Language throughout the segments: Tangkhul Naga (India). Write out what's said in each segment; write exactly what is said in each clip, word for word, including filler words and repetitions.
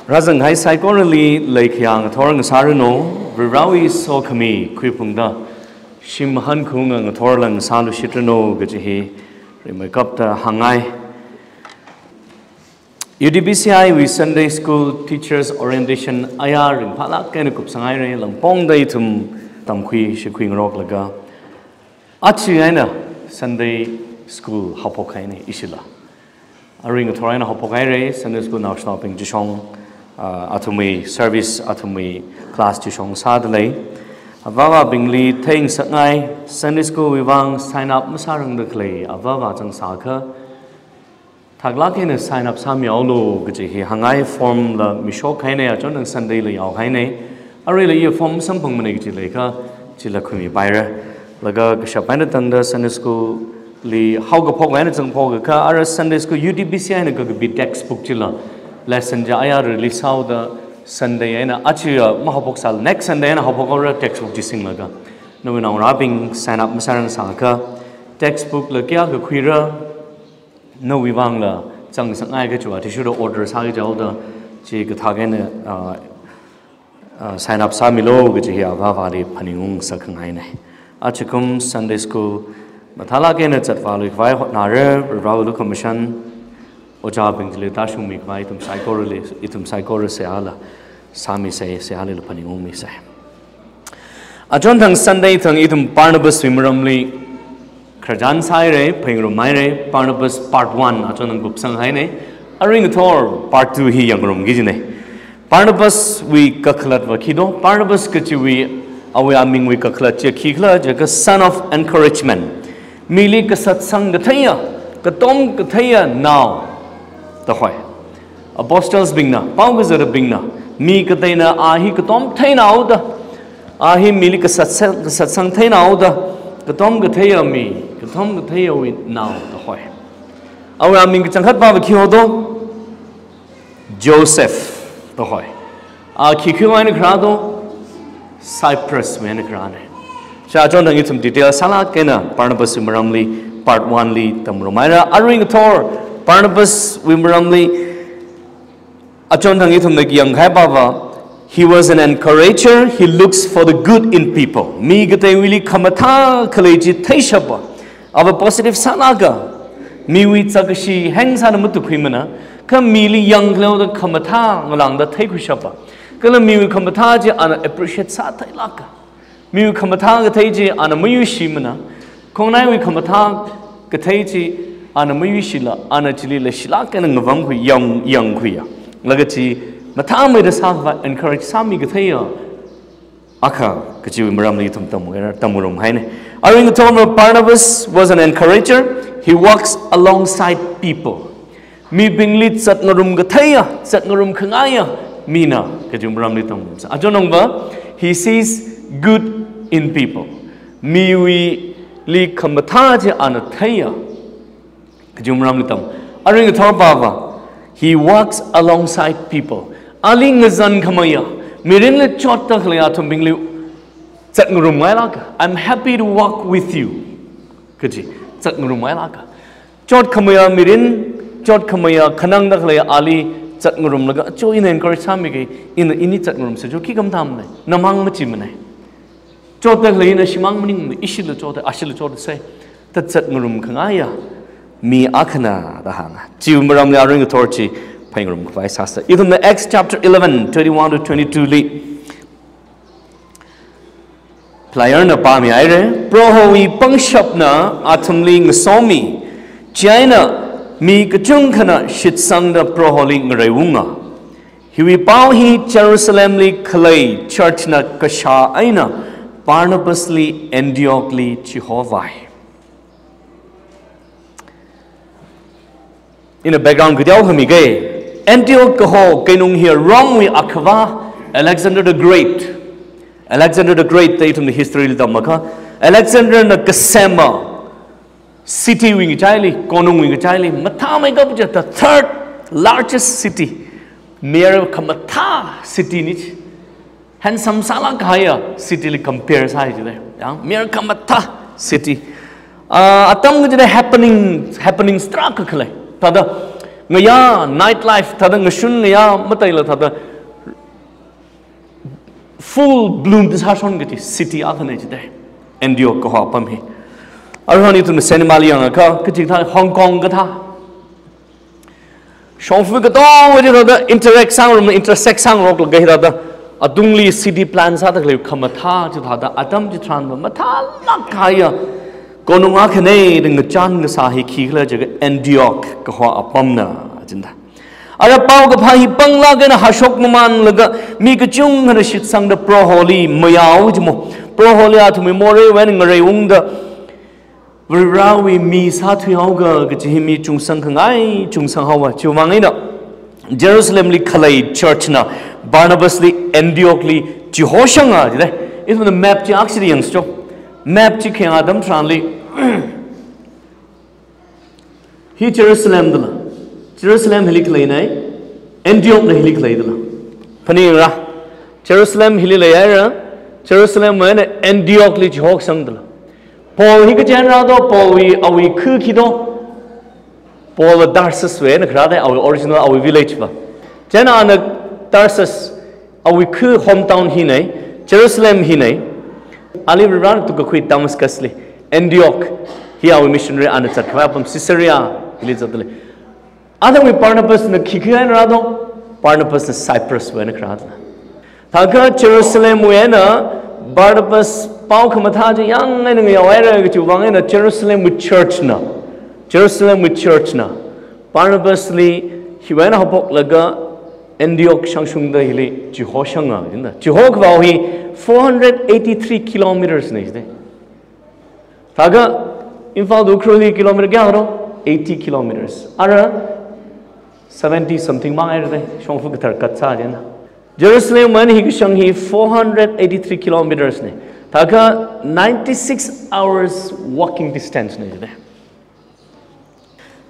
Rāzanghai saikorali leikhayā ngathor ngasāranu, Varivarāwui sokhami khuiphungda shim hankhunga ngathorla ngasāluishitranu kaji hi rimeikapta hāngngai. U T B C I wui Sunday School Teachers Orientation aya ringphālāk eina kupsanghaira, langpongda ithum tamkhui shikhui ngaroklaga achi eina Sunday School haophokhaina ishila. Arui ngathor eina haophokhaira, Sunday School naoshinaobing chishong, ah, athumwui service, athumwui class chishong sādalei. Avāvābingli theingasakngai, Sunday School wui vang sign up masārangda khalei avāvā zangsākha, thaklāk eina sign up sāmihaolu kaji hi hāngngai. Formla mishokhaina, achon Sunday la yaohaina. Aruila iya form samphangmana kaji leikha, chila khuimipaira. Laga kashap eina tangda Sunday School li haokaphok eina zangphokakha, ara Sunday School U T B C I na kakapi textbook chila lesson chi aya release sāhaoda Sunday eina achiya mahaophoksāla, next Sunday eina haophokhaora textbook chi singlaga. Nawui naongarābing sign up masārangsākha, textbook la kayākha khuira, nawui vangla zangngasakngai kajiva athishurda order sāki jihaoda, chikathā eina, ah, ah, sign up sāmilu kaji hi avāvāli phaningung ngasakngaina. Achikum Sunday School mathālāk eina zatvāluikhavai hotnara, Varivarāwui lukhamashan, ojābing chili tāshungmikhavai ithum saikorali, ithum saikora seihāla sāmisa, seihālila phaningungmisa. Achonthang Sunday thang ithum Barnabas wui maramli khararchan sāhaira, phaningrumhaira, Barnabas part one achonthang kupsanghaina. Arui ngathor part two hi yangngarumki kajina. Barnabas wui kakhalatva khi do, Barnabas kajiwui, awui amingwui kakhalat chi khikhala jiakha son of encouragement. Mili kasatsang katheiya, katom katheiya nao da hoi. Apostles bingna, paokazābingna, mi kateina a hi katom theinao da, a hi mili kasatsang, kasatsang theinao da, katom katheiya mi, katom katheiyawui nao da hoi. Awui aming kachangkhat pāva khi ho do, Joseph da hoi. A khikhiwui eina kharā do, Cyprus wui eina kharāna. Chā achonthang ithum detail sālāk eina Barnabas wui maramli part one li tamngarumhaira. Arui ngathor Barnabas wui maramli achonthang ithumna yangkahai pāva, he was an encourager, he looks for the good in people. Mi kateiwuili khamathā khalei chi theishapa, ava positive sālaga, miwui zakkashi heng sāna matukhuimana, kha mili yangkhaleoda khamathā ngalāngda theikhuishapa. Kala miwui khamathā chi ana appreciate sātheilaga, miwui khamathā kathei chi ana mayuishimana, khongnaiwui khamathā kathei chi ana mayuishila, ana chili leishilāk eina ngavamkhui, yang, yangkhuiya. Laga chi mathāmeida sākhavai, encourage sāmi katheiya akha kajiwui maramli ithum tamngarumhaina. Arui ngathor Barnabas was an encourager. He walks alongside people. Mibingli zatngarum katheiya, zatngarum khangaiya mina kajiwui maramli tamngarumsa. Achonthangva, he sees good in people. Miwuili khamathā chi ana theiya kajiwui maramli tam. Arui ngathor pāva, he walks alongside people. Ali ngazankhameiya, mirinli chotda khalei athumbingli zatngarumngailāka. "I'm happy to walk with you," kaji, zatngarumngailāka. Chotkhameiya mirin, chotkhameiya khanangda khalei ali zatngarumlaga, "Cho, ina encourage sāmiki, ina ini zatngarumsa cho, khikha mathāmana, namang machimana. Chotda khalei ina shimang maningmana, ishila chotda, ashila chotdasei," da zatngarum khangaiya mi akhana da hānga. Chiwui maramli arui ngathor chi phaningrumkhavai sāsa. Ithumna Acts chapter eleven, twenty-one to twenty-two li Playerna pāmihaira, Prohowui pangshapna athumli ngasomi, chieina mi kachungkhana shitsangda Proholi ngareiunga. Hiwui pao hi Jerusalemli khalei church na kashā eina Barnabasli Antiochli chihovai. Ina background kateokha miki. Antioch kaho keinung hi Romewui akhava Alexander the Great. Alexander the Great da ithumna history li tamakha, Alexander na kasema city wui ngachaili, konungwui ngachaili mathāmeikap kaja, the third largest city. Miyur khamathā city ni chi. Handsome sālāk kahaiya city li compare sāi chida. Ya, miyur khamathā city. Ah, atam kachida happening, happenings tarākha khalei. Thāda, ngayā night life thāda ngashun ngayā mataila thāda full bloom sāshon kaji city akhana jidalei. Antioch kaho apam hi. Aruihon ithum cinemali yangakha, kachi kathā Hong Kong kathā. Shongfa katonga chi thāda interact sāngarum, intersect sāngaroklaga hithāda atungli city plan sāda khalei khamathā chithāda atam chitharanva mathālāk kahaiya konung akhana da ngachān kasā hi khikhala jiakha Antioch kaho apamna jida. Ara paokaphā hi panglāk eina hashok mamānlaga mi kachungkhana shitsangda Proholi mayao jimo. Proholi athumwui moreiwui eina ngareiungda Varivarāwui mi sāthuihaoga kaji hi mi chungsang khangai chungsanghaowa. Chiwuivang eina Jerusalemli khalei church na Barnabasli Antiochli chihoshanga jidalei. Ithumna map chi akshida yangsa cho. Map chi khayang atam tharanli hi Jerusalem dala. Jerusalem hili khaleina, Antioch na hili khalei dala. Phaningra. Jerusalem hili leihaira, Jerusalemwui eina Antiochli chihosang dala. Paul hi kachi eina rādo, Paulwui awui khu khi do. Paul Tarsuswui eina kharā da, awui original awui village va. Chieina ana Tarsus, awui khu hometown hina, Jerusalem hina. Ali Varivarāna tukakhui Damascusli, Antioch hi awui missionary ana zatkhavai apam Caesarea hili zatdalei. Athumwui Barnabasna khikha eina rādo, Barnabasna Cypruswui eina kharā dala. Thākha Jerusalemwui eina Barnabas pao khamathā chi yang eina ngayaohaira kajiwui vang eina Jerusalemwui church na, Jerusalemwui church na Barnabasli hiwui eina haophoklaga Antioch shangshungda hili chihoshanga jida. Chihokhavā hi four hundred eighty-three kilometers na jida. Thākha Imphal to Ukhrulli kilometer kayākha ro? Eighty kilometers. Ara seventy something mang ai rate, shongfa kathar katsā jina. Jerusalem wui eina hi kashang hi four hundred eighty-three kilometers na. Thākha ninety-six hours walking distance na jida.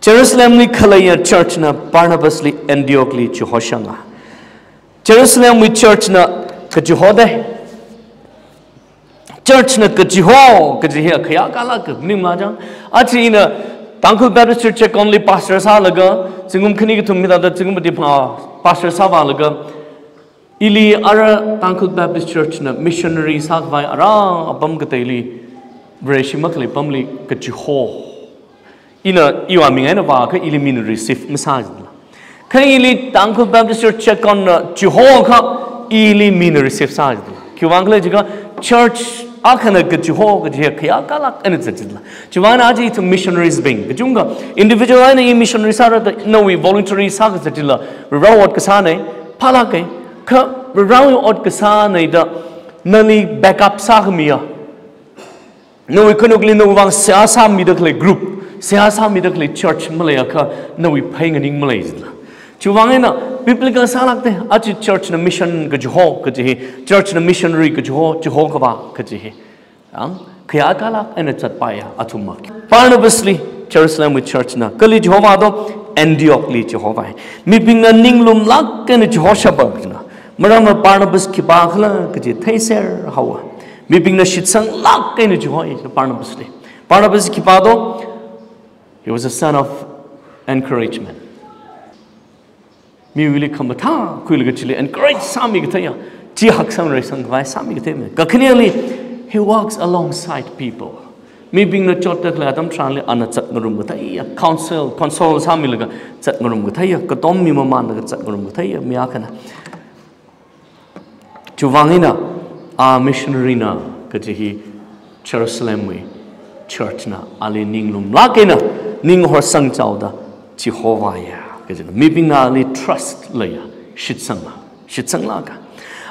Jerusalemli khaleiya church na Barnabasli Antiochli chihoshanga. Jerusalemwui church na kachiho dei. Church na kachiho kaji hi khayākalāk ka maningmala chang. Achi ina Tangkhul Baptist Church Checkon li pastor sālaga, zingkum khani kathum hithāda zingkum mati phangā pastor sāvālaga, ili ara Tangkhul Baptist Church na missionary sākhavai ara apam kateili Vareshi makhalei apamli kachiho. Ina iwui ming eina vākha ili mina receive masā jila. Kha ili Tangkhul Baptist Church Checkon na chihoakha ili mina receive sā jila. Khiwuivang khala jiakha church akhana kachiho kaji hi khayākalāk eina zat jila. Chiwuivang eina aja ithum missionaries bing kachungkha individual eina i missionary sāra da nawui voluntary sākazat jila. Varivarāwui ot kasāna, phālāka. Kha Varivarāwui ot kasāna da nali backup sākhamiya, nawui khanukli nawui vang seihā sāmida khalei group, seihā sāmida khalei church maleiakha nawui phei nganing malei jila. Chiwuivang eina biblical sālāk dei, aja church na mission kachiho kaji hi, church na missionary kachiho, chihokhavā kaji hi. Ang khayākalāk eina zatpaiya athum mak. Barnabasli Jerusalemwui church na kali chihovā do, Antiochli chihovai. Mibingna ninglumlāk eina chihoshapa jina. Maramva Barnabas khipākhala kaji theiserhaowa. Mibingna shitsanglāk eina chihoi Barnabasli. Barnabas khipā do, he was a son of encouragement. Miwuili khamathā khuilaga chili encourage sāmi katheiya, chi haksang reisang khavai sāmi kathei mi. Kakhaneli, he walks alongside people. Mibingna chotda khalei atam tharanli ana zatngarum katheiya, counsel, console sāmilaga zatngarum katheiya, katom mi mamānlaga zatngarum katheiya mi akhana. Chiwuivang eina a missionary na kaji hi Jerusalemwui church na ali ninglumlāk eina ning horsang chaoda chihovaiya kajina. Mibingna ali trust leiya, shitsanga, shitsanglāka.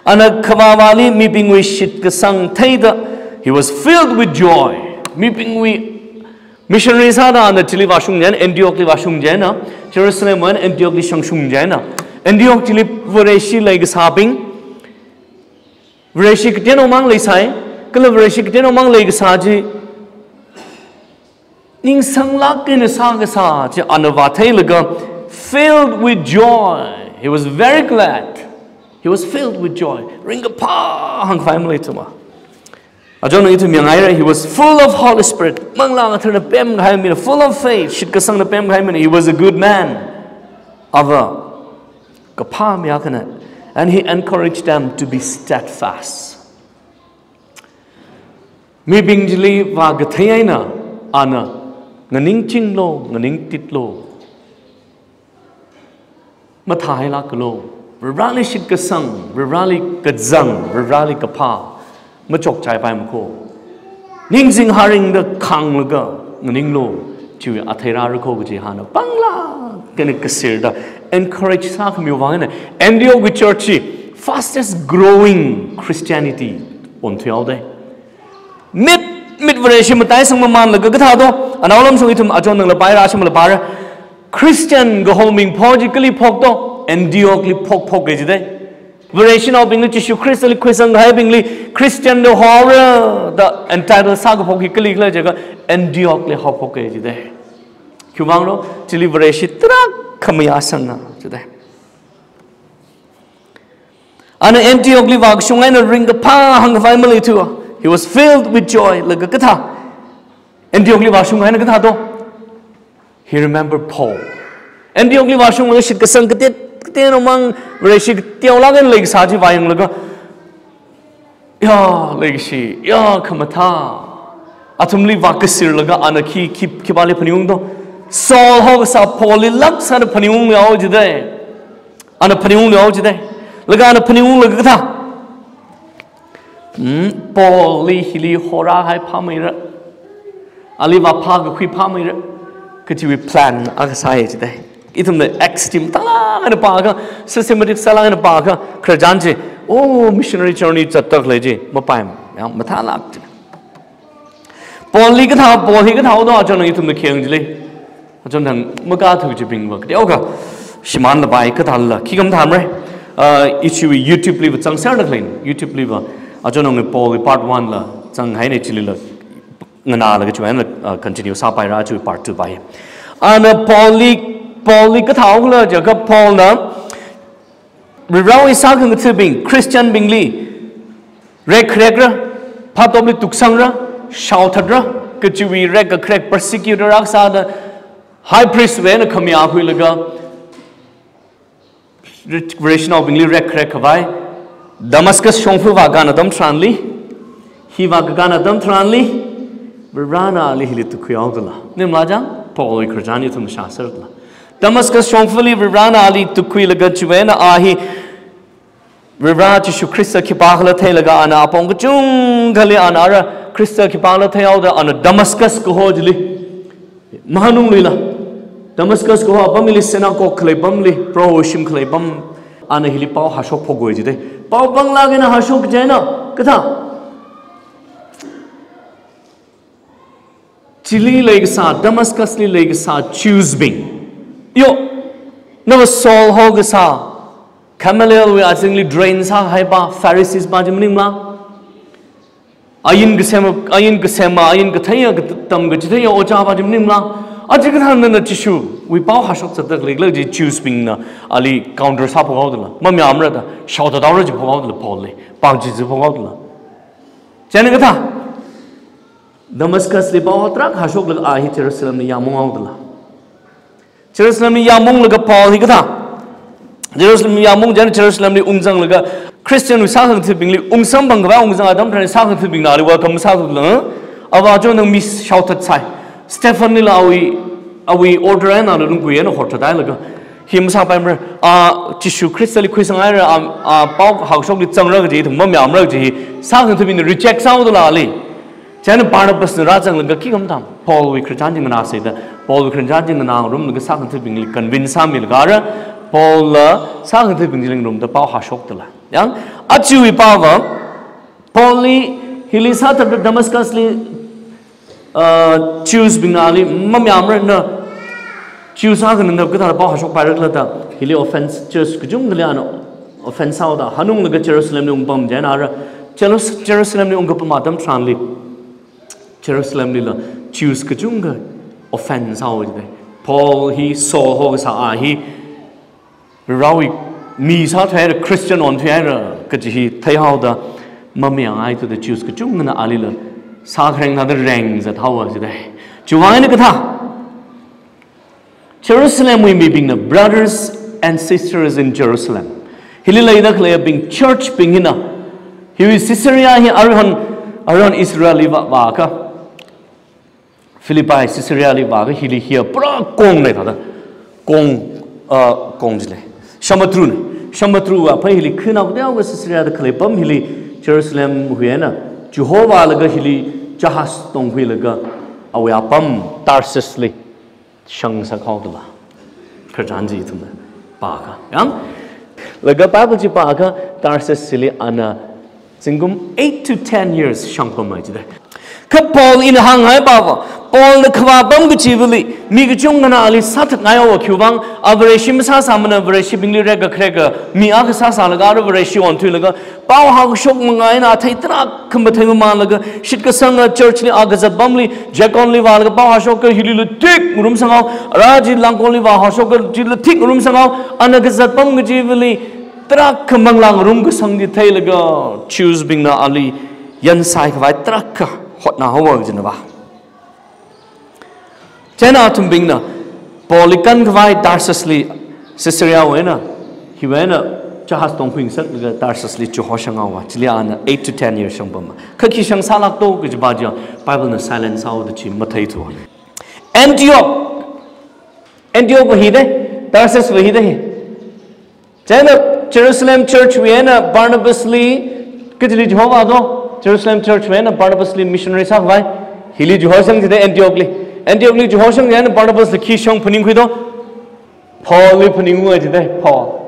Ana kavāvāli mibingwui shitkasang theida, he was filled with joy. Mibingwui missionary sāda ana chili vāshung chieina, Antiochli vāshung chieina, Jerusalem wui eina Antiochli shangshung chieina, Antioch chili Vareshi leikasābing, Vareshi kateonao mang leisai, kala Vareshi kateonao mang leikasā chi ningsanglāk eina sākasā chi ana vātheilaga, filled with joy. He was very glad. He was filled with joy. Ringkaphā hāngkhavai maleithuma. Achon ithum yangngaira, he was full of Holy Spirit. Manglā Katharana pemkahai mina, full of faith, shitkasangna pemkahai mina. He was a good man. Ava kaphā mi akhana, and he encouraged them to be steadfast. Mibing chili vākathei eina ana nganingchinglu, nganingtitlu, mathāhailāklu. Vareli shitkasang, Vareli kazang, Vareli kaphā machokchaipai makho. Ningzing haringda khānglaga nganinglu, chiwui athei rāra kho kaji hāngna panglāk eina kasirda encourage sākhamiwui vang eina Antioch wui church chi fastest growing Christianity onthuihaodei. Mit, mit Vareshi mataisang mamānlaga kathā do, anaolamshong ithum achon nangla paira, ashimla paira. Christian kaho mingpho chi kali phok do, Antioch li phok phok kaji dei. Vareshinaobingli, Jishu Khristali khuisang kahaibingli Christian da haora da entitle sākaphok hi kali khala jiakha Antioch li haophok kaji dei. Khiwuivanglo, chili Vareshi tarākha mayāsanga ji dei. Ana Antioch li vākashung eina ringkaphā hāngkhavai maleithu. He was filled with joy. Laga kathā Antioch li vāshung eina kathā do? He remembered Paul. Antioch li vāshunglaga shitkasang katet, katet namang Vareshi kateolāk eina leikasā chi vāyanglaga, ya leikashi, ya khamathā, athumli vākasirlaga ana khi, khi, khipāli phaningungdo? Saul hokasā Paul li lāk sāda phaningungluihao ji dei. Ana phaningungluihao ji dei. Laga ana phaningunglaga kathā, Hmm, Paul li hili horāhai phāmeira, ali vāphākakhui phāmeira kajiwui plan akha sāya ji dei. Ithumna Acts chi mathālāk eina pākha, systematic sālāk eina pākha, khararchan chi, oh, missionary journey zatda khalei chi mapaimana, mathālāk chi. Paul li kathā, Paul hi kathā haodo, achon nang ithumna khayang chili, achon nang makathu chibingva kateokha shimānlapai. Kathāla, khikha mathāmara. Uh, ichiwui YouTube liva zangserda khalei, YouTube liva achon nang Paul wui part one la zanghaina, chilila nganālaga chiwui eina, uh, continue sāpaira, chiwui part two pai. Ana Paul li, Paul li kathā haokhala jiakha Paul na Varivarawui sākhangathabing, Christian bingli rekkharekra, phatopli tuksangra, shaothatra, kajiwui rekkakharek, persecutor akha sāda, high priest wui eina khamayā khuilaga, Vareshinaobingli rekkharek khavai, Damascus shongfa vākān atam tharanli, hi vākakān atam tharanli, Varivarana ali hili tukkhuihaodala. Maningmala chang, Paul wui khararchan ithum shāserla. Damascus shongfali Varivarana ali tukkhuilaga chiwui eina a hi Varivara Jishu Khrista khipākhala theilaga ana apong kachungkhali ana ara Khrista khipākhala theihaoda ana Damascus kaho chili mahānungluila. Damascus kaho apam hili synagogue khalei pamli, Proho shim khalei pam, ana hili pao hashok phokhaowa ji dei. Pao panglāk eina hashok kaji eina kathā, chili leikasā, Damascus li leikasā Jews bing, yo, nava Saul hokasā, Gamaliel wui azingli train sāhaipa, Pharisees pa chi maningmala? Ain kasema, ain kasema, ain katheiya, katam kachitheiya ojā pa chi maningmala? Aja kathānna Jishuwui pao hashok zatda khalei khala ji Jews bingna ali counter sāphokhaodala, mamayāmara da shaothathaora jiphokhaodala, Paul li pao chi jiphokhaodala. Chieina kathā, Damascus li pao tarākha hashoklaga a hi Jerusalem li yāmunghaodala. Jerusalem li yāmunglaga Paul hi kathā, Jerusalem li yāmung, chieina Jerusalem li ungzanglaga Christian wui sākhangathabingli ungsamphang khavai ungzang atam tharan sākhangathabingna ali welcome sāthatla, ava achon nang mi shaothatsai. Stephen lila awui, awui order eina lungkui eina horthathailaga, hi masāpaimara, a Jishu Khristali khuisanghaira, a, a pao hashokli zangra kaji ithum mamayāmara kaji hi sākhangathabingna reject sāhaodala ali. Chieina Barnabasna rāzanglaga khikha mathāmara, Paul wui khararchan chi nganāsei da, Paul wui khararchan chi nganāngarumlaga sākhangathabingli convince sāmilaga ara, Paul la sākhangathabing chili ngarumda pao hashoktala. Yang, achiwui pava, Paul li hili sāthatra Damascus li, uh, Jews bingna ali mamayāmara, na Jews akha nana kathāda pao hashokpaira khala da, hili offense, Jews kachungkhali ana offense sāhaoda, hanunglaga Jerusalem li ungpam chieina ara, Jerus-, Jerusalem li ungkapam atam tharanli, Jerusalem lila Jews kachungkha offense sāhaowa ji dei. Paul hi Saul hokasā a hi Varivarawui mi sāthuihaira, Christian onthuihaira kaji hi theihaoda mamayāngaithuda Jews kachungkhana alila sākhareng thāda rengzathaowa ji dei. Chiwui vang eina kathā, Jerusalem wui mibingna, brothers and sisters in Jerusalem. Hili leida khaleibing church bing hina, hiwui Caesarea hi aruihon, aruihon Israel li vā, vāakha, Philippi Caesarea li vāakha hili hiya pura kong lei thāda. Kong, uh, kong jilei. Samudru ne. Samudru vāphei hili khina kudeo ka Caesarea da khalei pam hili Jerusalem hui eina chihovālaga hili jahaz tongkhuilaga awui apam Tarsus li shang sākhaodala. Khararchan chi ithumna pāakha. Yang? Laga Bible chi pāakha Tarsus chili ana zingkum eight to ten years shangpamma jidalei. Kha Paul ina hānghaipa va, Paul na khavā pam kachivali, mi kachungkhana ali sāthatngaihaowa khiwuivang, a Vareshi masāsāmana, Vareshibingli rekakhareka mi akha sāsālaga, ara Vareshi onthuilaga, pao hāngshok manga eina athei tarākha mathei mamanlaga, shitkasanga church li a kazat pamli, Jakon li vālaga pao hāshoka hili lathik ngarumsanghao, ara chi Langkon li vāhāshoka chi lathik ngarumsanghao, ana kazat pam kachivali, tarākha manglā ngarumkasang chi theilaga, Jews bingna ali yansai khavai tarākha hotnāhaowa kajina va. Chieina athumbingna Paul li kankhavai Tarsus li, Caesarea wui eina, hiwui eina jahaz tongkhuingasaklaga Tarsus li chihoshanghaowa. Chili ana eight to ten years shangpamma. Kha khi shang sālākto kajipa chiya, Bible na silence sāhaoda chi matheithuwa. Antioch. Antioch va hidalei, Tarsus va hidalei. Chieina Jerusalem church wui eina Barnabas li, kachili chihovāto, Jerusalem church wui eina Barnabas li missionary sākhavai, hili chihoshang jidalei Antioch li. Antioch li chihoshang chieina Barnabas li khi shong phaningkhuito, Paul li phaningunga jidalei, Paul.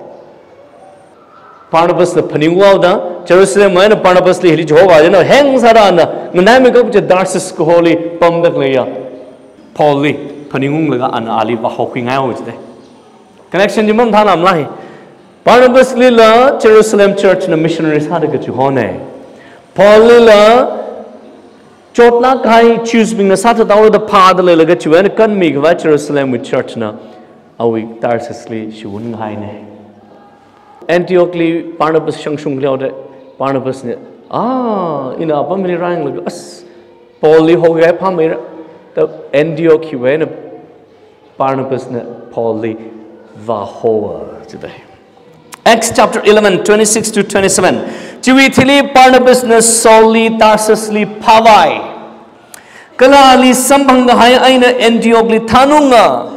Barnabas na phaningungaoda, Jerusalem wui eina Barnabas li hili chihovā chieina, heng sāda ana, nganaimeikap chi Tarsus kaholi pamda khaleiya Paul li phaningunglaga ana ali vāhokhuingaihao jidalei. Connection chi mamathāmala hi. Barnabas lila Jerusalem church na missionary sāda kachihona. Paul lila chotlāk kahai Jews bingna sāthathaora da phāda leilaga chiwui eina kanmikhavai Jerusalem wui church na awui Tarsus li shiwun kahaina. Antioch li Barnabas shangshung khalei haoda, Barnabas na, ah, ina apam hili rāyanglaga, as, Paul li hokhuiphāmeira, da Antioch hiwui eina Barnabas na Paul li vāhaowa jidalei. Acts chapter eleven, twenty-six to twenty-seven. Chiwui thili Barnabas na Saul li Tarsus li phāvai. Kala ali samphang kahai eina Antioch li thanunga.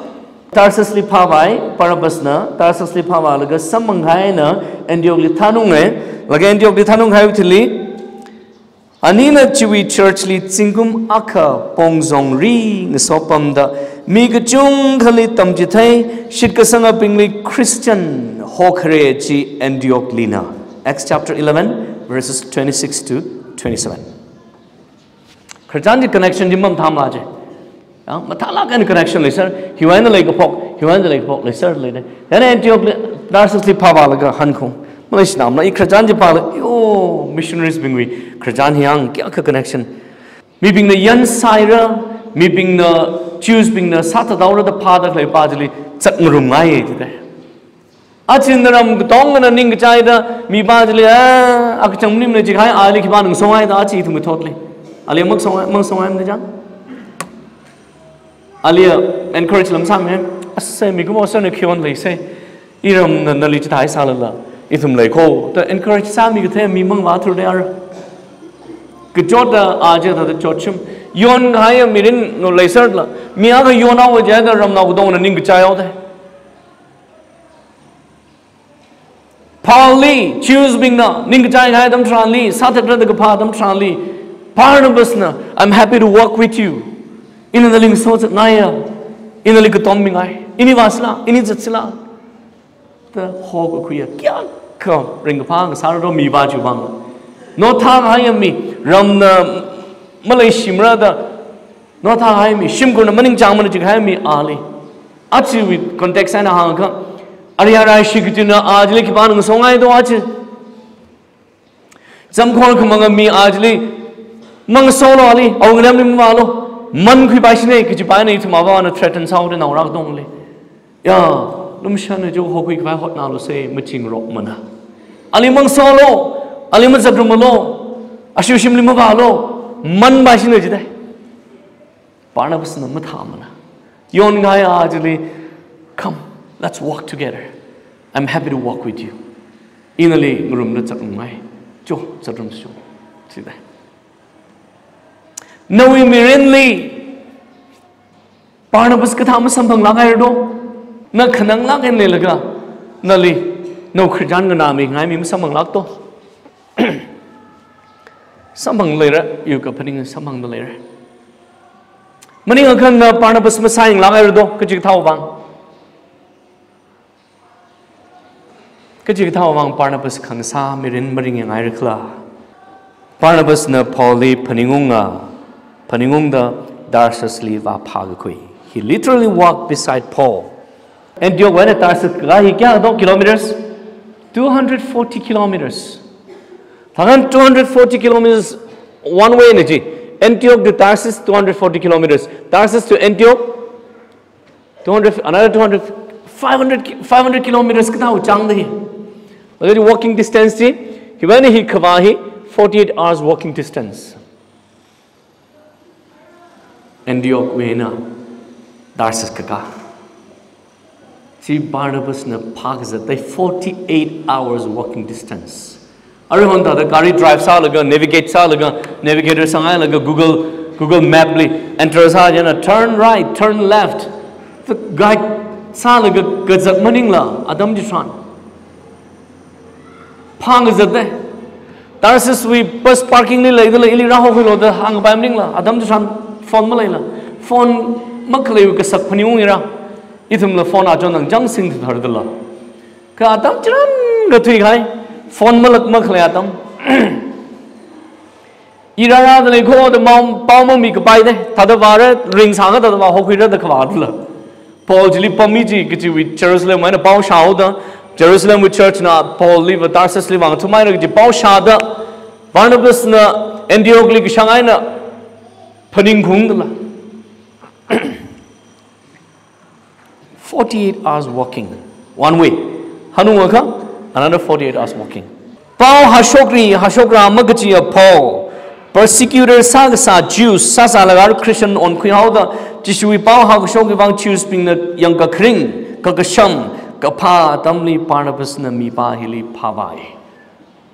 Tarsus li phāvai, Barnabas na Tarsus li phāvālaga samphang kahai eina Antioch li thanunga. Laga Antioch li thanung kahaiwui thili, anina chiwui church li zingkum akha pongzongri ngaso pamda, mi kachungkhali tamchithei, shitkasangabingli Christian hokhare chi Antioch lina. Acts chapter eleven, verses twenty-six to twenty-seven. Khararchan chi connection chi mamathāmala chi. Ya, mathālāk eina connection leiser, hiwui eina leikaphok, hiwui eina leikaphok leiser leidalei. Chieina Antioch li, Tarsus li phāvālaga hankhaung. Maleishimana, i khararchan chi pālaga, yo, missionaries bingwui khararchan hi yang, kayākha connection. Mibingna yansaira, mibingna, Jews bingna sāthathaora da phāda khaleipa chili zatngarumngai jidalei. Aja naram katongana ningkachaida, mipā chili, ah, akachang maningmana jikahai, ali khipāna ngasongaida, aja ithum kathotli. Ali mangasong, mangasongaimana chang. Ali encourage lam sāmi, asa mikumo sāna khion leisei. Iramna nali chithāi sālala, ithum leikho, da encourage sāmi kathei mi mangvāthur dei ara. Kachotda aja thāda chotshim. Yonkahaiya mirin no leiserla, mi akha yonhaowa jida ramnao katongana ningkachaihaodalei. Paul li, Jews bingna ningkachai kahai atam tharanli, sāthatra da kaphā atam tharanli, Barnabas na, "I'm happy to work with you. Ina nali ngasozatngaiya, ina nali katom mingai, ini vāsila, ini zatsila." Da hokakhuiya, kayākha ringkaphā ngasārado mipā chiwui vang. Nothākahaiya mi, ramna maleishimara da, nothākahai mi, shimkhurna maningchāngmana jikahai mi ali. Ajawui context eina hāngakha, arui arui shi kajina ajali khipāna ngasongaido aja. Zamkhor khamanga mi ajali mangasolo ali, awui ngalemli mavālo, mankhuipaishina kajipa eina ithum avāna threaten sāhaoda naongarā katongli. Ya, lumashanna jo hokhui khavai hotnālosei, machingrokmana. Ali mangasolo, ali mazatrumalo, ashu shimli mavālo, manpaishina jidalei. Barnabas na mathāmana. Yonkahai ajali, "Come, let's walk together." I'm happy to walk with you. Ina nali ngarumda zatrumngai. Cho, zatrumsho. Chida. Nawui mirinli Barnabas kathā masamphanglāk haira do? Na khananglāk eina leilaga, nali, nawui Christian nganāmingai mi masamphanglāk do? Samphang leira, yu kaphaning samphangda leira. Maningakha na Barnabas masāyinglāk haira do, kachikathāwui vang? Kachikathāwui vang Barnabas khangasā mirin maringyang haira khala? Barnabasna Paulli phaningunga, phaningungda Tarsusli vāphākakhui. He literally walked beside Paul. Antioch wui eina Tarsus kakā hi kayākha do kilometers? Two hundred forty kilometers. Thākhan two hundred forty kilometers one way na chi. Antioch to Tarsus, two hundred forty kilometers. Tarsus to Antioch, two hundred, another two hundred, five hundred ki-, five hundred kilometers kathāwui chāngda hi. Laga walking distance chi, hiwui eina hi kavā hi, forty-eight hours walking distance. Antioch wui eina Tarsus kakā. Chi Barnabasna phākazat da forty-eight hours walking distance. Aruihon thāda gari drive sālaga, navigate sālaga, navigator sanghailaga Google, Google Map li enter sā chieina turn right, turn left. Guide sālaga kazat maningla, atam chitharan phākazat da. Tarsuswui bus parking li leidala ili rāhokhuilu da hāngkapai maningla, atam chitharan phone maleila. Phone makhaleiwui kasak phaningungra. Ithumla phone achon nang chang singthardala. Kha atam chitharan kathuikahai, phone malāk makhalei atam. I rārāda leikho da pao, pao mamikapai da, thāda vāra, ring sākha thāda vāhokhuira da khavā dala. Paul chili pammi chi kachiwui Jerusalem wui eina pao shāhaoda, Jerusalemwui church na Paulli va Tarsusli vāngathumhaira kaji pao shāda, Barnabasna Antiochli kashang eina phaningungdala. Forty-eight hours walking, one way. Hanungakha, another forty-eight hours walking. Pao hashokri, hashokra makachiya Paul, persecutor sākasā Jews sāsālaga Christian onkhuihaoda, Jishuwui pao hākashokki vang Jews bingna yangkakharing, kakasham, kaphā atamli Barnabasna mipā hili phāvai.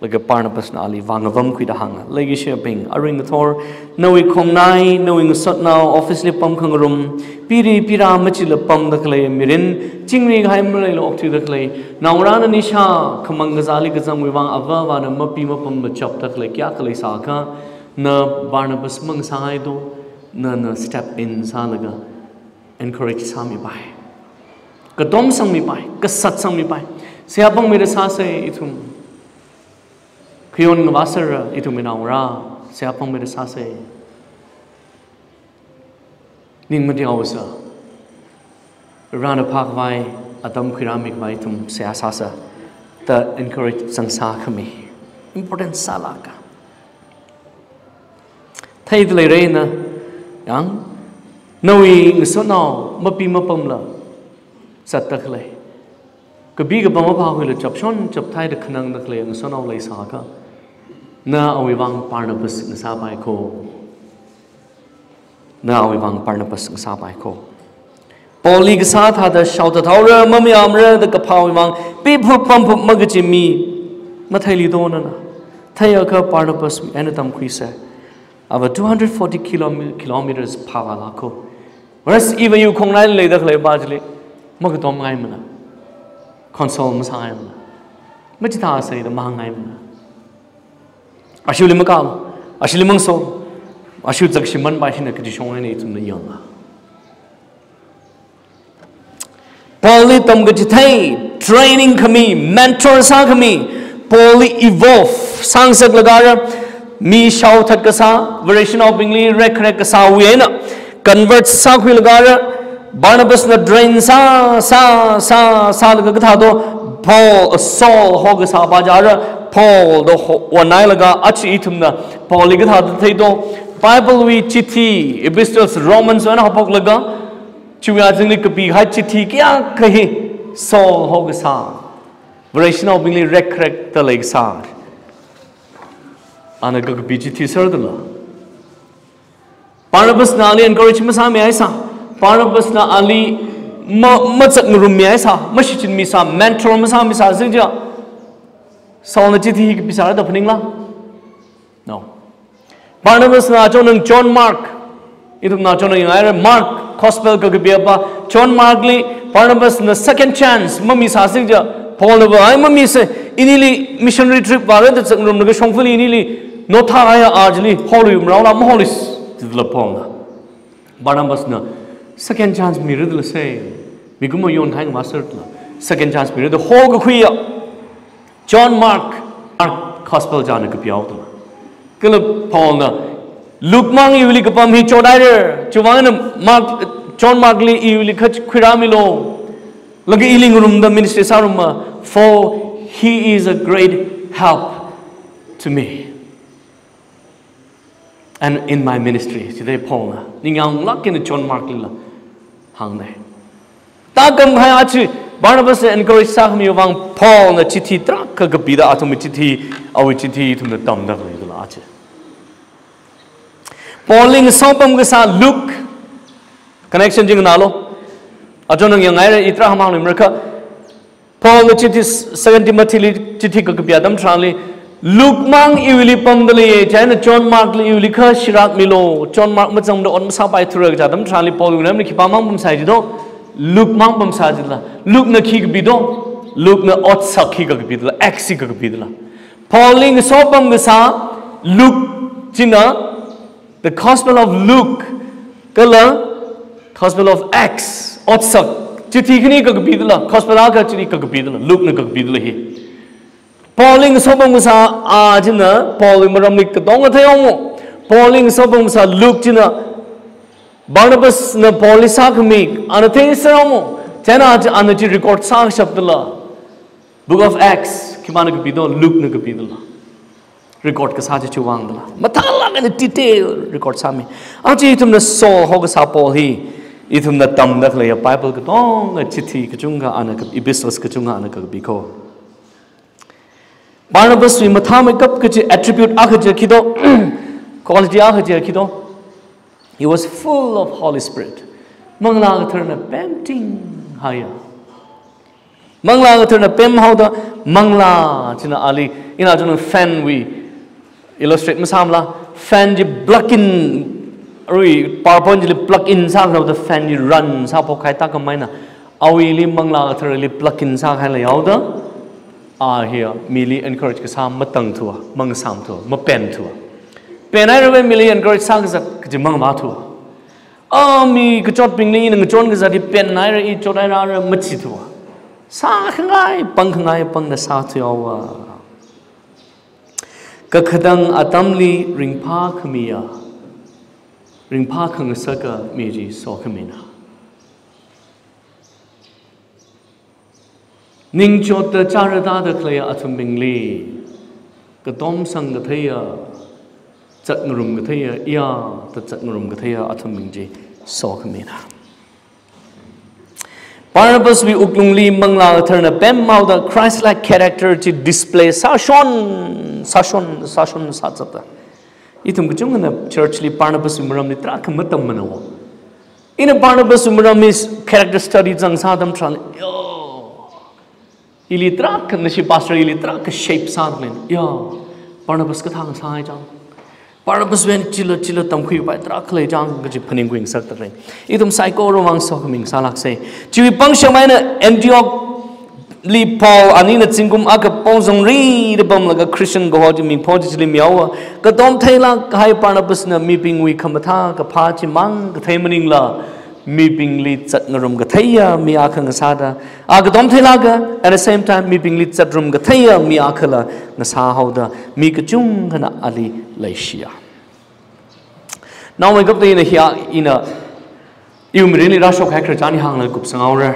Laga Barnabasna ali vāngavamkhuida hānga, leikashiyabing, arui ngathor, nawui khongnai, nawui ngasotnao, office li pamkhangarum, piri pira machila pamda khalei mirin, chingri kahai maleila okthuida khalei, naongarāna nisha, khamang kazāli kazangwui vang ava avāna mapi mapamla chapda khalei kayākha leisākha, na Barnabas mang sāhai do, nana step in sālaga encourage sāmipai. Katom sangmipai, kasat sangmipai. Seihā pāngmeida sāsa ithum. Khayon ngavāserra ithumwui naongarā, seihā pāngmeida sāsa. Ning mati haosa. Varena phākhavai, atam khuirāmikhavai ithum seihā sāsa. Da encourage zangsākhami. Important sālāka. Theida leira na, yang, nawui ngasotnao mapi mapamla zatda khalei, kapi kapa maphākhuila chapshon chapthaida khanangda khalei ngasotnao leisākha, na awui vang Barnabas ngasāpai kho. Na awui vang Barnabas ngasāpai kho. Paulli kasā thāda shaothathaora, mamayāmara da kaphāwui vang piphup pamphup makachi mi matheili do nana. Theiakha Barnabaswui eina tamkhuisa. Ava two hundred forty kilometers phāvāla kho. Whereas iva yu khongnai leida khaleipa chili makatomngaimana. Console masāngaimana. Machithāsa da mahāngngaimana. Ashili makālu, ashili mangaso, ashi zakshimānpa hina kaji shong eina ithumna yanga. Paulli tamkachithei, training khami, mentor sākhami, Paulli evolve sāngasaklaga rā, mi shaothat kasā, Vareshinaobingli rekrek kasāwui eina, convert sākhuilaga rā, Barnabasna train sā, sā, sā, sālaga kathā do, Paul, Saul hokasāpa chara, Paul da ho-, onhailaga aja ithumna Paulli kathāda thei do, Bible wui chithi, epistles, Romans wui eina haophoklaga, chiwui azingli kapikahai chithi kayākha hi Saul hokasā, Vareshinaobingli rekrek da leikasā. Ana kakapi chithi serdala. Barnabasna ali encourage masāmihaisa. Barnabasna ali ma, mazatngarummi haisa, mashichinmi sa, mentor masāmi sa, singja. Saulna chithi hi kapisāra da phaningla? No. Barnabasna achonang John Mark. Ithumna achonang yangaira Mark Gospel kakapiapa John Markli Barnabasna second chance mamisā singja. Paulna va ai mamise, inili missionary trip vāra da zatngarumlaga shongfali inili nothāhaiya ajali holuium raola maholis. Chithāla Paulna. Barnabasna second chance mira dala se. Mikumo yonkahai ngavāserla. Second chance mira da hokakhuiya. John Mark, Mark Gospel china kapihaoda. Kala Paulna, Luke mang iwuili kapam hi chothaira. Chiwuivang eina Mark, John Markli iwuili kha khuirāmilu. Laga ili ngarumda ministry sāruma. For he is a great help to me and in my ministry, chithāda Paulna ningyānglāk eina John Marklila hāngna. Tākam hai achi Barnabasna encourage sākhami vang Paulna chithi tarākha kapida athumwui chithi, awui chithi ithumna tamda khaleidala achi. Paulli ngasopam kasā Luke, connection chi nganālu. Achonang yangaira, i tarākha hāngluimara kha. Paulna chithi Second Timothyli chithi kakapia atam tharanli, Luke mang iwuili pamda leiya, chieina John Markli iwuili kha shirākmilu, John Mark mazangda ot masāpaithura kaja atam tharanli Paulwui ngarānli khipā mang pamsai jido, Luke mang pamsai jila. Lukena khi kapido, Lukena otsak hi kakapidala, Acts hi kakapidala. Paulli ngasopam kasā Luke china, the Gospel of Luke, kala Gospel of Acts, otsak, chithi khani kakapidala, Gospel akha chili kakapidala, Lukena kakapidala hi. Paulli ngasopam kasā a china Paulwui maramli katonga theihaomo. Paulli ngasopam kasā Luke china Barnabasna Paulli sākhami ana theisāhaomo. Chieina chi ana chi record sākashapdala. Book of Acts, khipāna kapido, Lukena kapidala. Record kasā chi chiwuivang dala. Mathālāk eina detail record sāmi. Aja ithumna sohao kasā Paul hi, ithumna tamda khaleiya Bible katonga chithi kachungkha ana kap-, epistles kachungkha ana kapi ko. Barnabaswui mathāmeikap kaji attribute akha chi khido, quality akha chi khido. He was full of Holy Spirit. Manglā Katharana pemtinghaiya. Manglā Katharana pemhaoda, manglā china ali, ina chunang fan wui illustrate masāmala, fan chi plug in, arui PowerPoint chili plug in sākhaoda fan chi run sāphokhai tākam eina, awuili Manglā Katharali plug in sākahai leihaoda, a hiya mili encourage kasā matangthua, mangasāmthua, mapenthua. Penhairava mili encourage sākazat kaji mangavāthua. A mi kachotbingli ina ngachon kazat hi penhaira, i chothaira rā machithua. Sākhangai, pangkhangai, pangna sāthuihaowa. Kakhatang atamli ringphākhamiya, ringphā khangasaka mi chi sokhamina. Ningchotta chara tāda khaleiya athumbingli, katomsang katheiya, zatngarum katheiya, iya da zatngarum katheiya athumbing chi sokhamina. Barnabaswui wuklungli Manglā Katharana pemhaoda Christ-like character chi display sāshon, sāshon, sāshon sāzata. Ithum kachungana church li Barnabaswui maramli tarākha matammana wo. Ina Barnabaswui maramli character study zangsā atam tharan, yo, ili tarākha, nashi pastor ili tarākha shape sāda lei. Ya, Barnabas kathā ngasāhai chang. Barnabaswui eina chila, chila tamkhuipai tarākha lei chang kaji phaningkhui ngasakta lei. Ithum saikorawui vang sokhami ngasālāksa. Chiwui pangshap eina Antioch li Paul anina zingkum akha pongzong rida pamlaga Christian kaho chi mingpho chi chili mihaowa. Katom theilāk kahai Barnabasna mibingwui khamathā kaphā chimang kathei maningla, mibingli zatngarum katheiya mi akha ngasāda, a katom theilāka, at the same time, mibingli zatrum katheiya mi akhala ngasāhaoda, mi kachungkhana ali leishiya. Naomeikapta ina hiya, ina iwui mirinli rāshokhai khararchan hi hānglaga kupsanghaora.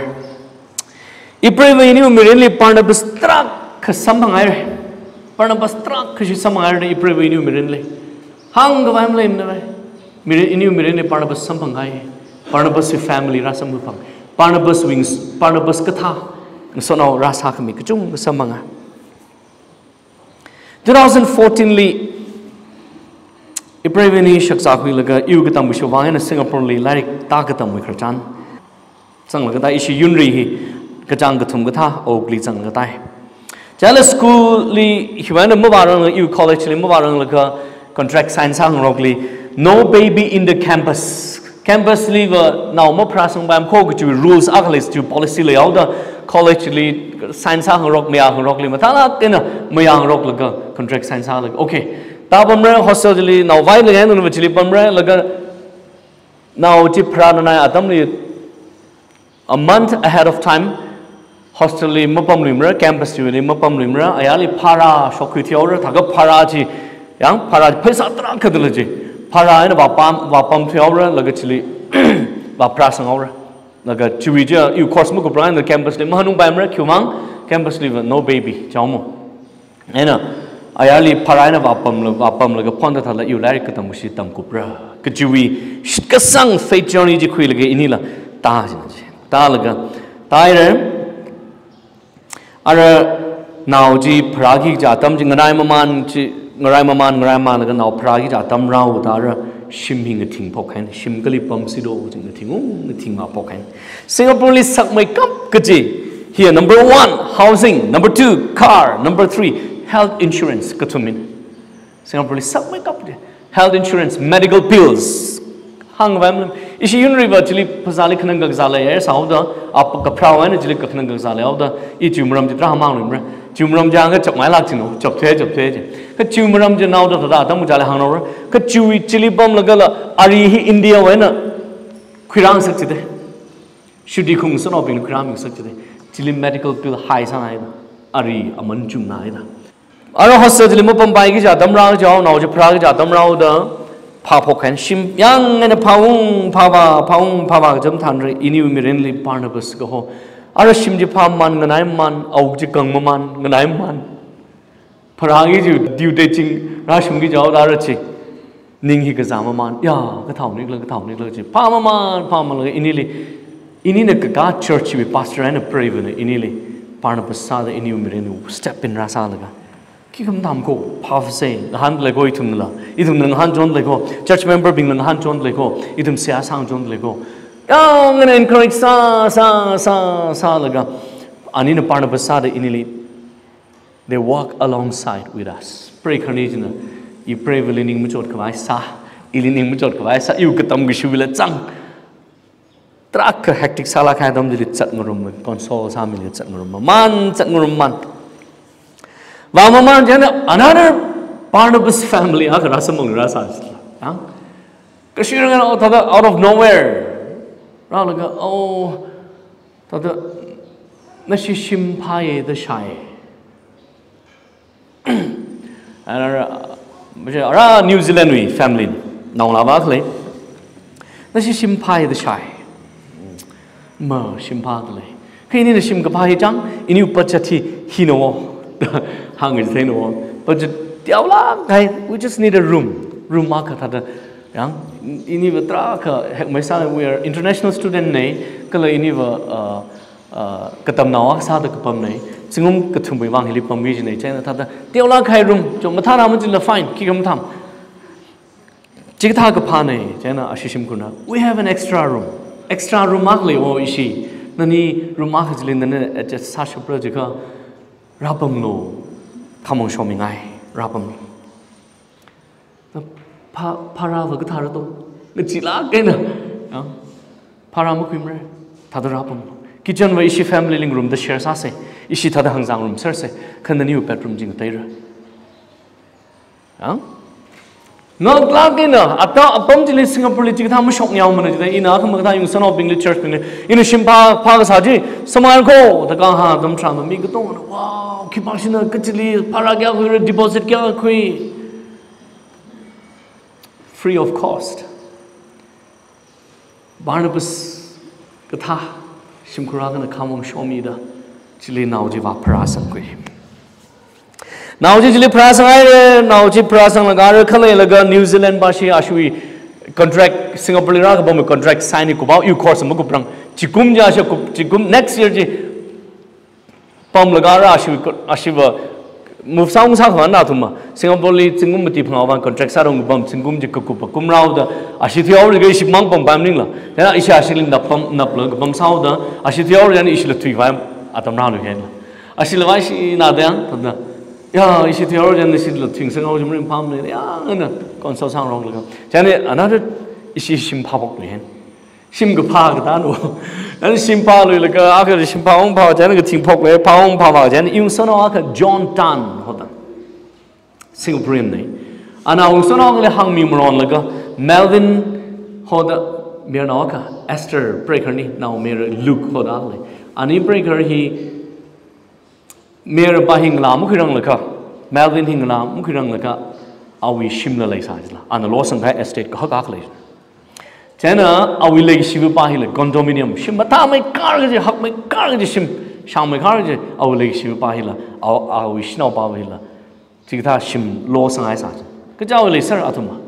Ipreivawui iniwui mirinli Barnabas tarākha samphanghaira. Barnabas tarākha chi samphanghaira ipreivawui iniwui mirinli. Hāngkhavai maleimana vai. Mirin, iniwui mirinli Barnabas samphanghai. Barnabaswui family rāsamkaphang. Barnabaswui ngas-, Barnabas kathā ngasotnao rāsākhami kachungkha samphanga. Two thousand fourteen li, ipreiva ini shakzā khuilaga iwui katamwui shivang eina Singapore li lairik tākatamwui khararchan. Zanglaga thāi ishi yunri hi, kachāng kathum kathā okli zanglaga thāi. Chila school li hiwui eina mavārangla, iwui college li mavāranglaga contract sign sāngarokli, no baby in the campus. Campus liva nao mapharāsangpaimana kachi rules akha lei, kachi policy leihaoda, college li sign sāngarok, mayāngarokli mathālāk eina mayāngaroklaga contract sign sālaga. Okay. Tāpamra hostel li nao vailaga eina va chili pamra laga nao chi pharānanai atamli a month ahead of time, hostel li mapamluimara, campus li mapamluimara, ayarli bhara shokkhui thihaora, thākha bhara chi, yang bhara pheisā tarākha dala chi. Bhara eina vāpam, vāpam thihaora, laga chili vāpharāsanghaora. Laga chiwui chi, iwui course makuprang eina campus li mahānungpaimara, khiwuivang campus liva no baby, chaomo. Eina, ayarli bhara eina vāpamla, vāpamlaga phonda thāla iwui lairik katam kashi tamkupra. Kachiwui shitkasang faith journey chi khuilaga inila tāsina chi. Tālaga, tāhaira. Ara nao chi pharāki kaji atam chi nganai mamān chi, ngarai mamān, ngarai mamānlaga nao pharāki kaji atam rāhaoda ara shim hi ngathingphok haina, shim kali pamsi do kaji ngathing, ngathing vāphok haina. Singapore li sakmeikap kaji hi number one, housing, number two, car, number three, health insurance, kathum eina. Singapore li sakmeikap kaji. Health insurance, medical bills. Hāngvai malam. Ishi yunriva chili phasāli khanang kakazā leihaira sāhaoda, ap kapharāwui eina chili kakhanang kakazā leihaoda, i chiwui maram chi tarā hāngmangluimara. Chiwui maram chi hāngkha chapmeilāk chino, chapthuiya, chapthuiya chi. Kha chiwui maram chi naoda thāda atam kachāli hānghaora. Kha chiwui chili pamlagala, ari hi India wui eina khuirāngasak chida. Shudi khung sanaobing khuirāngasak chida. Chili medical bill high sānāhaida. Ari aman chungnāhaida. Ara hostel chili mapampaiki kaji atam rāhaoda, nao chi pharāki kaji atam rāhaoda, phāphok haina, shim yāng eina phāung phāvā, phāung phāvā kaji mathānra, iniwui mirinli Barnabas kaho. Ara shim chi phāmamān, nganai mamān, ao chi kangmamān, nganai mamān. Pharāki kaji, diu te ching, rāshungki kajihaoda ara chi. Ning hi kazā mamān, ya, kathāo nikhala, kathāo nikhala chi. Phāmamān, phāmamānlaga inili, inina kakā church wui pastor eina preiva̱na inili Barnabas sāda iniwui mirinli step in rāsālaga. Khikha mathāmana ko, phāvāsa, ngahānda lei ko ithumla. Ithumna ngahānchonda lei ko, church member bingna ngahānchonda lei ko, ithum seihā sāngachonda lei ko. Yāng eina encourage sā, sā, sā, sālaga. Anina Barnabas sāda inili, they walk alongside with us. Preikharni china, i preiva̱li ning machotkhavai sā, ili ning machotkhavai sā, iwui katam kashiwuila zang. Tarākha hectic sālāk kahai atam chili zatngarum, console sāmili zatngarum, mamān zatngarum mamān. Vāmamān chieina another Barnabas family akha rāsamphang rāsā. Yang? Kashi rāngai, oh, thāda out of nowhere. Rālaga, oh, thāda, nashi shim phāya da shāi. Ara, ara New Zealand wui family, naongalāva khalei. Nashi shim phāya da shāi. Ma, shim phāda lei. Kha inina shim kaphā hi chang, iniwui budget hi hina wo. Hāngkachithei na wo. Budget teolāk kahai, we just need a room. Room akha thāda. Yang, iniva tarākha hekmai sā, we are international student na, kala iniva, uh, uh, katamnao akha sāda kapamna, zingkum kathumwui vang hili pamki kajina, chieina thāda, teolāk kahai room, cho mathānā machila fine, khikha mathāmana. Chikathā kaphāna, chieina ashi shimkhurna, we have an extra room. Extra room akha lei o ishi, nani room akha chili nana adjust sāshapra jiakha, rāpamlu, khamong shomingai, rāpamlu. Pha-, bharava kathāra to. Ngachilāk eina. Ya. Bhara makhuimara. Thāda rāpam. Kitchen va ishi family li room da share sāsa. Ishi thāda hangzang room sersa. Kha naniwui bedroom chi ngateira. Ya. Ngaklāk eina, ata apam chili Singapore li chikathā mashokngaimana jida, ina akha makathā yungsānaobingli church bingli. Ina shim phā, phākasā chi, samai ko, da kahāng atam tharan mi katongana, wow, khipāshina kachili, bhara kayākha khuira, deposit kayākha khui. Free of cost. Barnabas kathā, shimkhur akhana khamong shomida, chili nao chi vāpharāsangkhui. Nao chi chili pharāsanghaira, nao chi pharāsanglaga ara khaleilaga New Zealand pashi ashiwui contract, Singapore li rākapamwui contract sign hi kuphaowa, iwui course makuprang. Chikum chi ashi kup, chikum next year chi pamlaga ara ashiwui, ashiva Move sāung sākhavai athumva Singapore li zingkum mati phangā vang contract sārong kapam, zingkum chi kakup pa kum rāhaoda, ashi thuihaora kaji shimang pampai maningla. Chieina ishi ashili nap pam, napla kapam sāhaoda, ashi thuihaora chieina ishila thuikhavai atam rāluihaila. Ashila vāshina da yang, thāda, ya, ishi thuihaora chieina ishila thuingasakhaowa chi maringphāmana, ya, eina consult sāngaronglaga. Chieina another ishi shim phāphokluihaina. Shim kaphā katānva. Chieina shim phāluilaga, akha shim phāung phā, chieina kathing phokle, phāung phā phā, chieina iwui ngasotnao akha John Tan hoda. Singaporean na. Ana iwui ngasotnao akhali hāngmi maronlaga, Melvin hoda mayarnao akha, Esther preigaharna, naomayara Luke hoda le. Ani preigahar hi mayarpa hi ngalā makhuiranglaga, Melvin hi ngalā makhuiranglaga, awui shimla leisā jila. Ana losang kahai estate kahak akha lei. Chieina awui leikashiwui pa hila condominium, shim mathāmeikar kaji, hakmeikar kaji shim, shangmeikar kaji, awui leikashiwui pa hila, aw-, awui shanaopa hila, chikathā shim losang haisā chi. Kaja awui leiser athumva.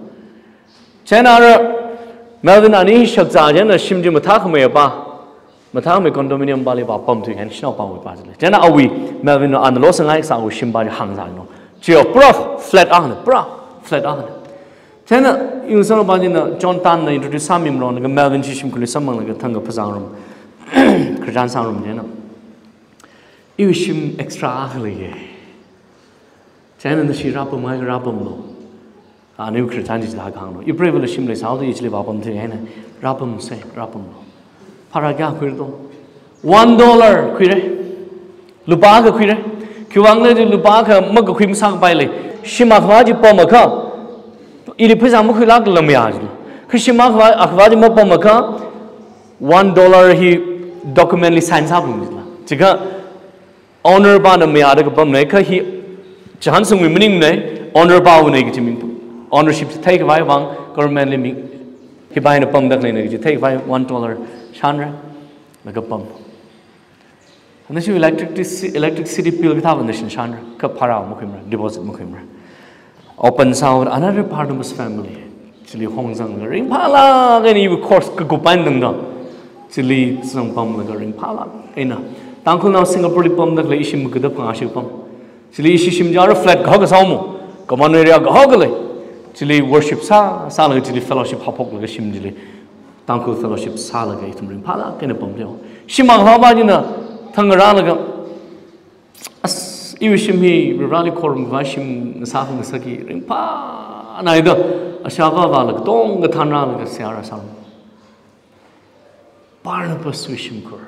Chieina ara Melvin ani shakzā chieina shim chi mathākhamei pa, mathākhamei condominium pali vāpamthuihaina, shanaopawui pa chili. Chieina awui Melvin ana losang haisā awui shim pa chi hāngsāno. Chiya pura flat akhana, pura flat akhana. Chieina iwui ngasotnao pa china John Tan na introduce sāmi maronlaga Melvin chi shimkhurli samphanglaga thang kaphā sāngarum. Khararchan sāngarum chieina. Iwui shim extra akha leiya. Chieina nashi rāpamngai rāpamlu. Ani khararchan chi hāngno. Ipreivali shim leisāhaoda ichili vāpamthuihaina. Rāpamsa, rāpamlu. Phara kayā khuira to? One dollar khuira. Lupā akha khuira. Khiwuivang khala lupā akha makakhui masākapaila. Shim akhava chi pamakha, ili pheisā makhuilākla mayā jila. Kha shim akhava, akhava chi mapamakha, one dollar hi document li sign sāphalung jila. Chikha owner pana mayāda kapamna, kha hi chihānsangwui maningmana, owner pawuina kaji ming. Ownership theikhavai vang government li mi, hi pa hina pamda khaleina kaji theikhavai one dollar shānra, laga pam. Nashi electricity, electricity bill kathāva nashi shānra, kha phara makhuimara, deposit makhuimara. Open sāhaoda another Barnabas family. Chili hongzanglaga ringphālāk eina iwui course kakup eina tangda. Chili zangpamlaga ringphālāk eina. Tangkhulnao Singapore li pamda khalei ishi magada phangāshi pam. Chili ishi shim chi ara flat kahak kasā mo. Common area kahak kala. Chili worship sā, sālaga chili fellowship haophoklaga shim chili. Tangkhul fellowship sālaga ithum ringphālāk eina pamlei. Shim akhava pa china thang rālaga, as, iwui shim hi Varivarali khorumkhavai shim ngasā khangasaki ringphānaida, ashāvā vālaga tong kathānrālaga seihā rāsālu. Barnabaswui shimkhur.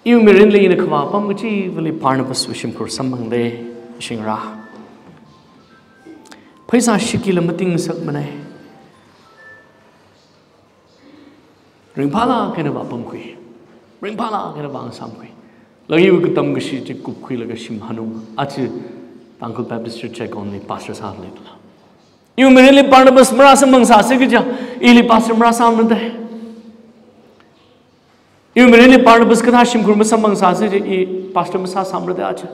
Iwui mirinli ina khavā apam kachivali Barnabaswui shimkhur samphangda shingra. Pheisā shikila mating ngasakmana. Ringphālāk eina vāpamkhui. Ringphālāk eina vāngasāmkhui. Laga iwui katam kashi chi kupkhuilaga shim hanung. Aja Tangkhul Baptist Church Yangon li pastor sālei tala. Iwui mirinli Barnabas marāsamphangsāsi kaja, ili pastor marāsāmara da. Iwui mirinli Barnabas kathā shimkhur masamphangsāsi kaja, i pastor masāsāmara da aja.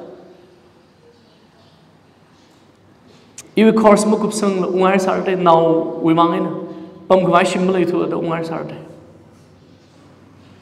Iwui course makupsangla ungngaisāra da, naowui mang eina. Pamkhavai shim maleithuda ungngaisāra da.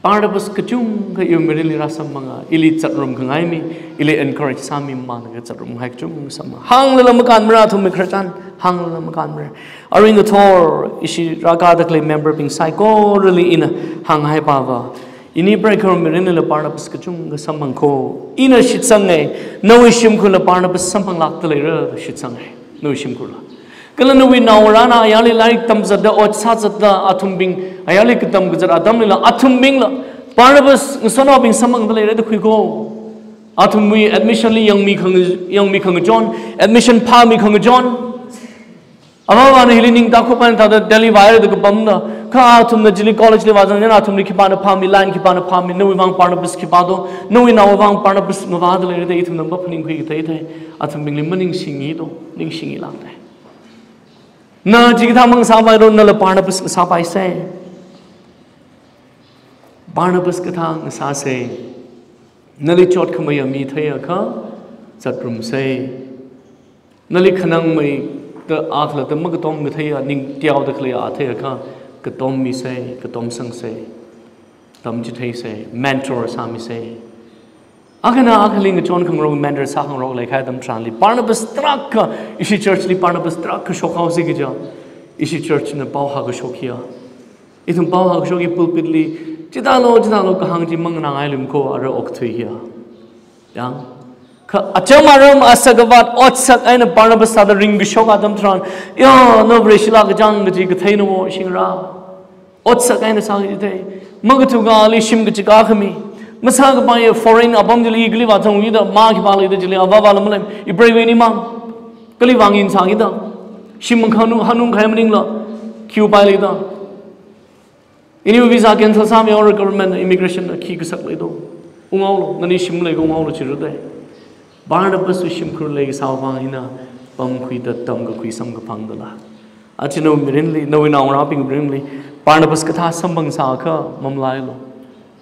Barnabas kachungkha iwui mirinli rāsamphanga, ili zatrumkhangai mi, ili encourage sāmi manglaga zatrumkhangai kachungkha samphanga. Hānglala makānmara athumwui khararchan, hānglala makānmara. Arui ngathor, ishi rākada khalei member bing saikorali ina hānghaipa va. Ini preigahar mirinlila Barnabas kachungkha samphangkho. Ina shitsanga, nawui shimkhurla Barnabas samphanglākda leira, shitsanga, nawui shimkhurla. Kala nawui naongarāna ayarli lairik tamzatda, ot sāzatda, athumbing, ayarli katam kazat atamlila, athumbingla Barnabas ngasotnaobing samphangda leira da khuikho. Athumwui admission li yangmi khang-, yangmi khangachon, admission phāmi khangachon. Avāvana hili ningtakhuipaina thāda Delhi vāhaira da kapamda. Kha athumna chili college li vāzang chieina athumli khipāna phāmi, line khipāna phāmi, nawui vang Barnabas khipā do, nawui naowui vang Barnabas ngavāda leira da ithumna maphaningkhui kathei thei. Athumbingli maningshingi do, ningshingilāk da. Na chikathā mangasāpai do, nala Barnabas ngasāpaisa. Barnabas kathā ngasāsa. Nali chotkhamayā mi theiakha, zatrumsa. Nali khanangmeida akhalatta makatom katheiya, ning teoda khaleiya theiakha, katom misa, katom sangsa. Tamchitheisa, mentor sāmisa. Akhana akhali ngachon khangarok, mentor sākhangarok leikahai atam tharanli, Barnabas tarākha, ishi church li Barnabas tarākha shokhaosa kaja, ishi church na pao hākashok hiya. Ithum pao hākashok hi pulpit li, chithālo, chithālo kahāng chi manganāngailum kho, ara okathui hiya. Yang, kha acham aram asakavat otsak eina Barnabas sāda ringkashok atam tharan, ya, na Vareshila kachang kaji kathei na wo shingra. Otsak eina sāki thei. Makathuka ali shim kachika khami. Masākapai foreign apam chili kali vāthang ida, ma khipā leida chili, avāvā lam lem, ipreiwui ni mang. Kali vāngin sāki da. Shim khanu, hanung khai maningla, khi upai leida. Iniwui visa cancel sāmi or government immigration na khi kasak leido. Unghaolo, nani shim lei ko unghaolo chirudai. Barnabas wui shimkhur lei sāvang hina, pamkhuida tamkakhui samkaphang dala. Achi nawui mirinli, nawui naongarābing mirinli, Barnabas kathā samphang sākha mamalailo.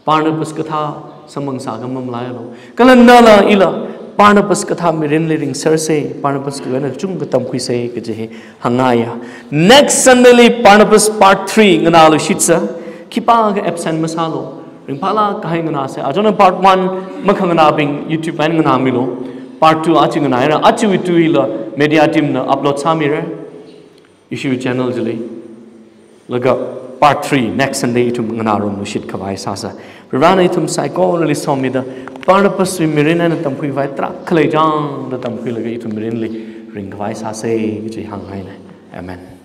Barnabas kathā samphang sākha mamalailo. Kala nala ila, Barnabas kathā mirinli ringsersa, Barnabas kala na chungkha tamkhuisa, kaji hi hāngngaiya. Next Sunday li Barnabas part three nganāluishitsa, khipākha absent masālo. Ringphālāk kahai nganāsa. Achona part one makhanganābing YouTube eina nganāmilo. Part two achi nganāira, achiwui tui la media team na upload sāmira. Ishi channel chili. Laga part three next Sunday ithum nganārumluishit khavai sāsa. Varena ithum saikorali somida, Barnabas wui mirin eina tamkhui khavai tarākha lei chang da tamkhuilaga ithum mirinli ringkhavai sāsa, kaji hāngngaina. Amen.